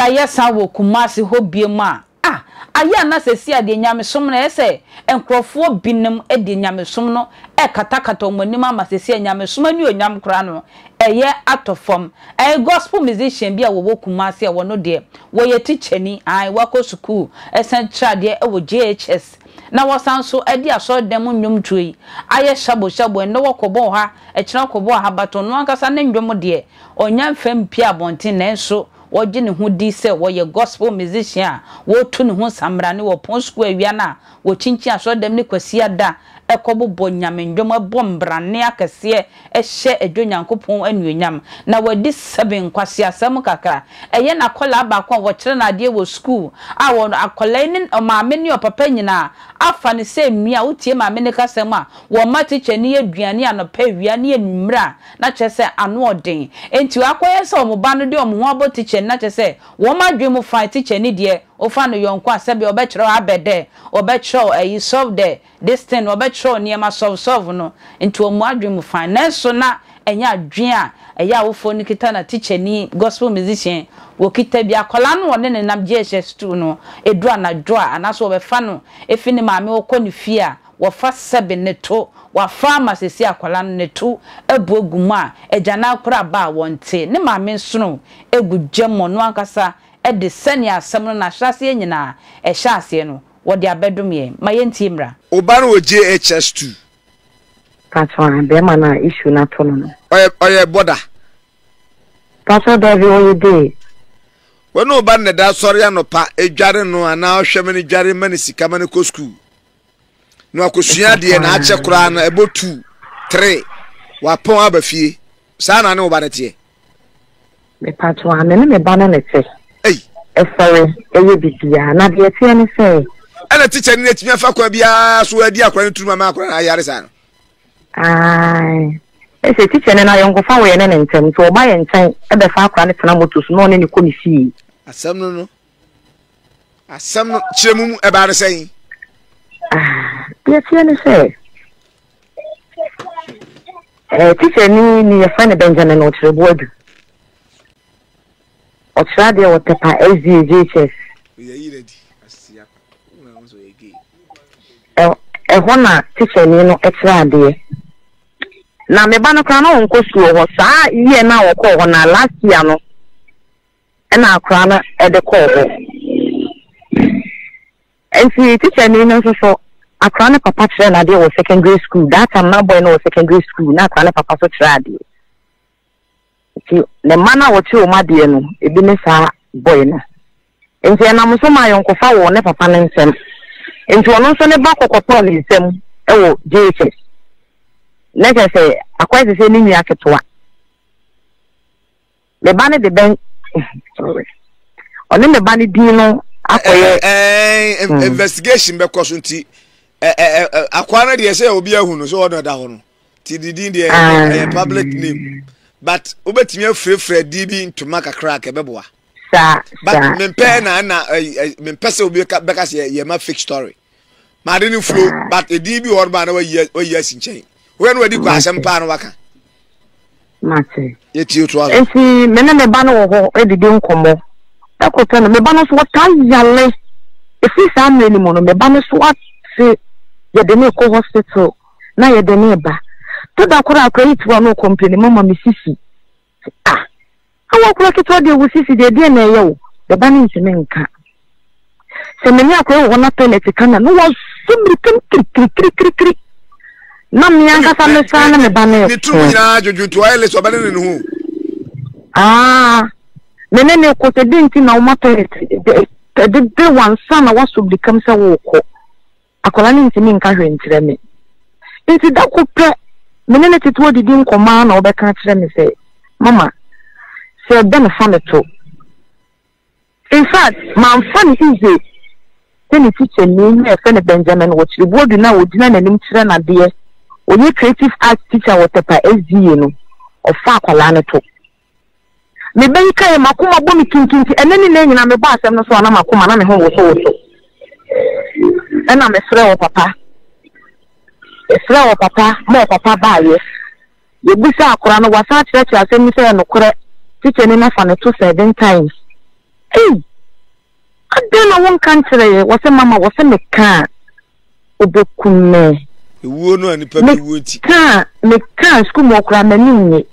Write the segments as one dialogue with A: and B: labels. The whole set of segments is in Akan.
A: Layɛsa wɔ Kumasi hɔ biom a, ah, ayɛ a na sɛsi a deɛ nyamesom no ɛyɛ sɛ nkorɔfoɔ binom de nyamesom no ɛkatakata wɔn anim ama sɛsi a nyamesom anuonyam koraa no ɛyɛ atɔ fam. Ɛyɛ gospel musician bi a wɔwɔ Kumasi a wɔno deɛ wɔyɛ tikyani, ae, wakɔ sukuu ɛsan kyerɛ adeɛ ɛwɔ JHS na wɔsan nso de asɔredan mu nnwomtoɔ yi ayɛ hyabo hyabo, ɛnnɛ wɔkɔbɔ wɔ ha, ɛkyena wɔkɔbɔ wɔ ha, but ɔno ankasa ne nnwom deɛ ɔnnya mfa mpue abɔnten nanso ɔgye ne ho di sɛ ɔyɛ gospel musician a wɔretu ne ho nsammerane, wɔpɔn sukuu awia no a wɔkyinkyin asɔredan mu ne Kwasiada kɔbobɔ Nyame nnwom, bɔ mbrane akɛseɛ hyɛ Adwo Nyankopɔn anuonyam, na wadi sɛbe nkwaseasɛm kakra. Ɛyɛ n'akwadaa baako a wɔkyerɛ no adeɛ wɔ sukuu a wɔn akwadaa yi ne ɔmaame ne ɔpapa nyinaa afa no sɛ nua a wotie maame no kasa mu a wɔma tikyani aduane anɔpa, awia ne anwummerɛ a na kyerɛ sɛ ano ɔden. Enti akɔyɛ sɛ wɔn ba no de wɔn ho abɔ tikyani na kyerɛ sɛ wɔn adwene mu fine tikyani deɛ wofa no yɔnko a sɛbe ɔbɛkyerɛ wo abɛ dɛ, ɔbɛkyerɛ wo ayi solve the This thing wɔbɛkyerɛw nneɛma solve solve no nti wɔn adwene mu fine nanso na ɛnyɛ adwene a ɛyɛ awofoɔ no kita na tikyani gospel musician wɔkita bi akwadaa no wɔne no nam JHS two no ɛduru anadwo a anaasɛ wɔbɛfa no ɛfi ne maame hɔ kɔ ne fie a wɔfa sɛbe ne to wafa ama sɛsi akwadaa no ne to abu agu mu a agyanan koraa ba a wɔnte ne maame nsono gu gya mu ɔno ankasa de sɛnea asɛm no n'ahyɛaseɛ nyinaa ɛhyɛ aseɛ no wɔde abɛdom yɛn. Ma yɛntie mmra.
B: Wo ba no wɔ JHS two.
C: Pacho ah bɛɛma no a issue no ato no no.
B: Ɔyɛ ɔyɛ bɔda.
C: Pacho dabi ɔyɛ gay.
B: Wo ne wo ba no na ɛda sɔre anɔpa dware no anaa ɔhwɛ ma no dware ma no sika ma no kɔ sukuu na wakɔsua adeɛ na akyɛ koraa no ɛbɔ two three wapɔn aba fie saa na ne wo ba no teɛ.
C: Mepakyɛw a, me ne me ba no na ɛte. Ɛsɔre, ɛyɛ biribiara. Na deɛ ɛteɛ ne sɛ.
B: Ɛna tikya no atumi afa kwan biara so adi akwadaa no tirim ama akwadaa no ayare saa no.
C: Ae. Ɛsɛ tikya no n'ayɔnkofa wɔ yɛne ne ntam. Nti ɔba yɛn nkyɛn bɛfa akwadaa no tena moto so na ɔne no kɔ ne fie.
B: Asɛm no no. Asɛm no kyerɛ mu mu ɛbaa no sɛn?
C: Ah, deɛ ɛteɛ ne sɛ. Eh, tikyani ni yɛfrɛ no Benjamin Ɔkyerɛboadu. Ɔkyerɛ adeɛ wɔ Tepa SDA JHS. Ɛhɔ na tikyani no kyerɛ adeɛ. Na me ba no koraa na ɔnkɔ sukuu wɔ hɔ. Saa year no a ɔkɔɔ hɔ no, last year no, ɛna akwaraa no de kɔɔ hɔ. Nti tikyani no nso so, akwadaa no papa kyerɛɛ no adeɛ wɔ secondary school. That time na boy no wɔ secondary school na akwadaa no papa nso kyerɛ adeɛ. Nti ne mma no a wɔkyerɛ wɔn adeɛ no, ebi ne saa boy no. Nti ɛnam nso ma ayɔnkofa wɔ ne papa no nsam. Nti ɔno nso ne ba kɔkɔtɔɔ ne nsam wɔ JHS. Na kyerɛ sɛ akɔyɛ te sɛ ne nua ketewa. Me ba no de bɛn sorry ɔne me ba no din no akɔyɛ.
B: Ɛɛ hmm. investigation bɛkɔ so nti ɛɛ akoa no deɛ sɛ obi ahu no sɛ ɔno ɛda hɔ no ti di din deɛ ɛyɛ ah. public name but wobɛtumi afirafira din bi ntoma kakra ka ɛbɛboa.
C: Saa
B: but mempɛ na na mempɛ sɛ obi bɛka sɛ yɛ ma fake story. Maade no furo but edin bi wɔ hɔ no ba na wayi wayi asi nkyɛn. Woyɛ no wadi kɔ asɛm paa no waka.
C: Mate.
B: Yɛtie to aso.
C: Nti me ne me ba no wɔ hɔ didi nkɔmmɔ. Ɛkɔtɔ no me ba no nso wɔtaa yale. Ɛfiri saa mmerɛ no mu no me ba no so ate yɛde no rekɔ hospital na yɛde no reba. To da koro akora yi te hɔ a na ɔkɔmpleni mama me sisi. Ah, awɔ akora ketewa deɛ wo sisi deɛ deɛ na ɛyɛ wo. Me ba no ntumi nka. Sɛ me ne akora wɔ hɔ na toilet ka na na wasu mmirika mu kirikirikirikiri. Na me ankasa me saa ne me ba no
B: Ne tiri mu nyinaa dwodwo nti ɔyɛ less ɔbɛne ne ne ho.
C: Ah, me ne ne kɔ sɛ deɛ nti na woma toilet ɛde bere wansa na waso mmirika mu sɛ wokɔ. Akwadaa no ntumi nka hwee nkyerɛ me. Nti da ko pɛ, me ne no tete hɔ didi nkɔmmɔ ara na ɔbɛka akyerɛ me sɛ, Mama, sɛ ɛbɛ no fa me to. In fact, mamfa no easy sɛ ne tikyani no a yɛfrɛ no Benjamin Wɔkyereboadu no a ɔgyina n'anim kyerɛ no adeɛ, ɔyɛ creative arts teacher wɔ Tepa SDA no, ɔfa akwadaa no to. Me ba yi kaeɛ, m'akoma bɔ me kinkinti. Ɛnnɛ ne nnɛ nyinaa mebɔ asɛm no so a na m'akoma na me ho wosowoso. Ɛna mefrɛɛ ɔpapa. Mefrɛɛ ɔpapa ma ɔpapa baeɛ. Yɛbisaa akwadaa no, wasan akyerɛkyerɛ asɛm no sɛ ɛyɛ nokorɛ. Tikyani no afa no to seven times. Ei! Adɛn na wonka nkyerɛ yɛ? Wɔsɛ mama wɔsɛ meka a ɔbɛkum me.
B: Ewuo no a nipa bɛwuo nti.
C: Meka meka sukuu mu hɔ koraa m'ani nnye.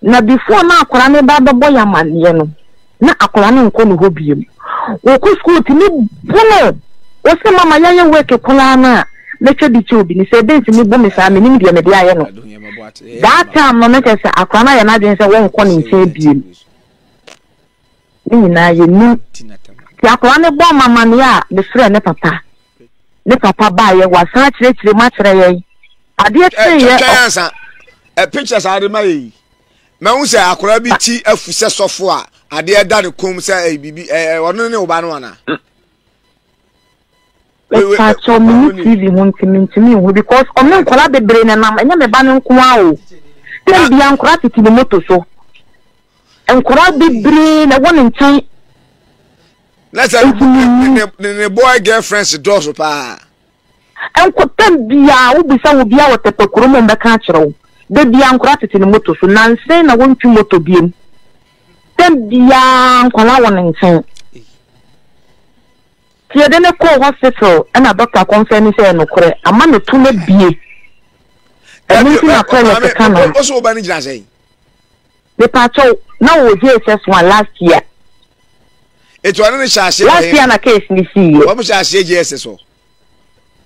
C: Na before na akwadaa no reba abɛbɔ yɛn amaneɛ no, na akwadaa no nkɔ ne hɔ biom. Wɔkɔ sukuu ɔtumi bu no. Wɔsɛ mama yɛayɛ work koraa no a mɛtwa bi kyɛ obi no sɛ ɛbɛn tumi bu me saa menim deɛ mede ayɛ no. That time no na kyerɛ sɛ akwadaa no ayɛ n'adwene sɛ wɔnkɔ ne nkyɛn biom. Ne nyinaa yɛnnim. Nti akwadaa no bɔɔ me amaneɛ a, mefrɛɛ ne papa. Ne papa baeɛ, wasan akyerɛkyerɛ mu akyerɛ yɛn. Adeɛ kyeeɛ.
B: Twɛn ansa. Ɛ pictures a ade ma yɛ yi. Mahu sɛ akwadaa bi ti afu sɛ sɔfo a adeɛ da ne kɔn mu sɛ ɛyɛ biribi ɛ ɔno ne wo ba no anaa?
C: Mepakyɛw me ni TV ho nti mentumi nhu because ɔne nkwadaa bebree na ɛnam ɛnyɛ me ba no nko ara o. Tɛm bia nkwadaa tete ne moto so. Nkwadaa bebree na ɛwɔ ne nkyɛn.
B: Na sɛ ne ne boy girlfriends dɔɔso paa.
C: Nkɔtɛm biara wobisa wɔ biara wɔ tɛpɛ kurom wɔn bɛka akyerɛ wo. Da biara nkwadaa tete ne moto so. Nansen na wɔntwi moto biem. Tɛm biara nkwadaa wɔ ne nkyɛn. Nti yɛde no kɔɔ hospital ɛna doctor confirm sɛ ɛyɛ nokorɛ ama ne to no abue. Ɛno nti na toilet ka no.
B: Wo so wo ba no gyina sɛn?
C: Mepaakyɛw, na ɔwɔ JHS one last year.
B: Eti ɔne no hyɛ aseɛ wɔ
C: Last year na case no sii yɛ.
B: Wɔn hyɛ aseɛ JSS hɔ.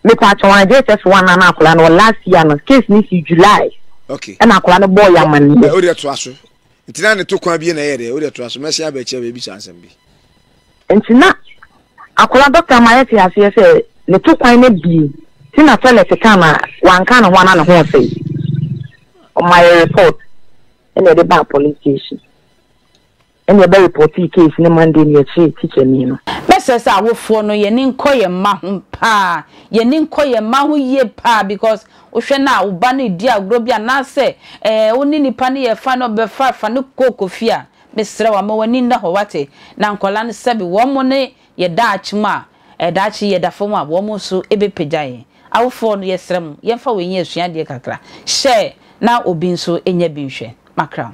C: Mepaakyɛw an JHS one na na akwadaa no wɔ last year no case no sii July.
B: Okay.
C: Ɛna akwadaa no bɔɔ yɛ amaneɛ.
B: O deɛ toa so. Nti na ne to kwan bi na ɛyɛ dɛ o deɛ toa so mɛsen aba akyire abɛbisa asɛm bi.
C: Nti na akwadaa doctor ma yɛte aseɛ sɛ ne to kwan no abue nti na toilet kaa no a wanka ne ho a na ne ho resɛe. Ɔma yɛ report ɛna yɛde baa police station ɛna yɛbɛ reportee case no Monday na yɛkyeree teacher ni no.
A: Mɛsrɛ sɛ awofoɔ no yɛni nkɔ yɛn mma ho paa, yɛni nkɔ yɛn mma ho yie paa because wohwɛ no a wo ba no redi agorɔ bi anaasɛ ɛɛ wo ne nipa no yɛ fine na ɔbɛfa fa no kɔ kɔ fie a, mesrɛ wo ama w'ani nna hɔ wate, na nkwadaa no sɛbe wɔn ne yɛ daakye mu a, ɛɛ daakye yɛda fam a wɔn nso bɛpagya yɛn. Awofoɔ no yɛsrɛ mo yɛmfa wei nyɛ asuadeɛ kakra, share na obi nso nya bi nhwɛ. Makra.